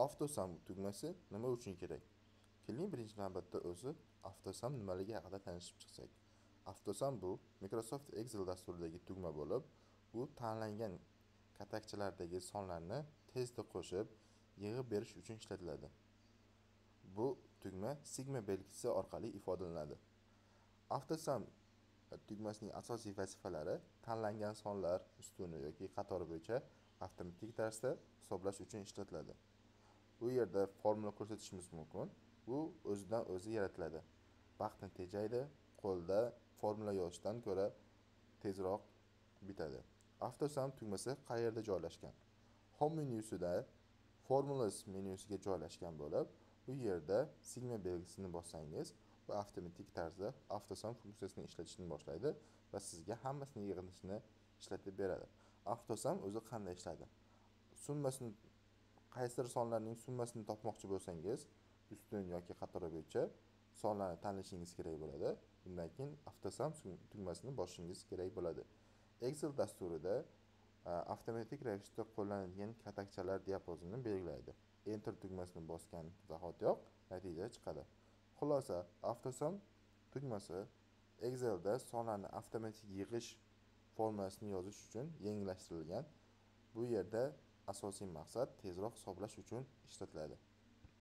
AutoSum tugmasi nima uchun kerak? Keling, birinchi navbatda o'zi AutoSum nimaligi haqida tanishib chiqsak. AutoSum bu Microsoft Excel dasturidagi tugma bo'lib, u tanlangan katakchalardagi sonlarni tezda qo'shib, yig'ib berish uchun ishlatiladi. Bu tugma sigma belgisi orqali ifodalanadi. AutoSum tugmasining asosiy vazifalari tanlangan sonlar ustuni yoki qatori bo'yicha avtomatik tarzda hisoblash uchun ishlatiladi. Bu yerda formula ko'rsatishimiz mumkin. Bu o'zidan o'zi yaratiladi. Vaqtni tejaydi, qo'lda formula yozishdan ko'ra tezroq bitadi. AutoSum tugmasi qayerda joylashgan? Home menyusida Formulas menyusiga joylashgan bo'lib, bu yerda sigma belgisini bossangiz, bu avtomatik tarzda AutoSum funksiyasini ishlatishni boshlaydi va sizga hammasini yig'indisini ishlatib beradi. AutoSum o'zi qanday ishlaydi? Summasini, qaysidir sonlarning summasini topmoqchi bo'lsangiz, ustun yoki qatori bo'yicha sonlarni tanlashingiz kerak bo'ladi. Bundan keyin AutoSum tugmasini bosishingiz kerak bo'ladi. Excel dasturida avtomatik ravishda qo'llanilgan katakchalar diapazonini belgilaydi. Enter tugmasini bosgan zahotiyoq natija chiqadi. Xulosa, AutoSum tugmasi Excelda sonlarni avtomatik yig'ish formulasini yozish uchun yengillashtirilgan. Bu yerda asosiy maqsad tezroq hisoblash uchun ishlatiladi.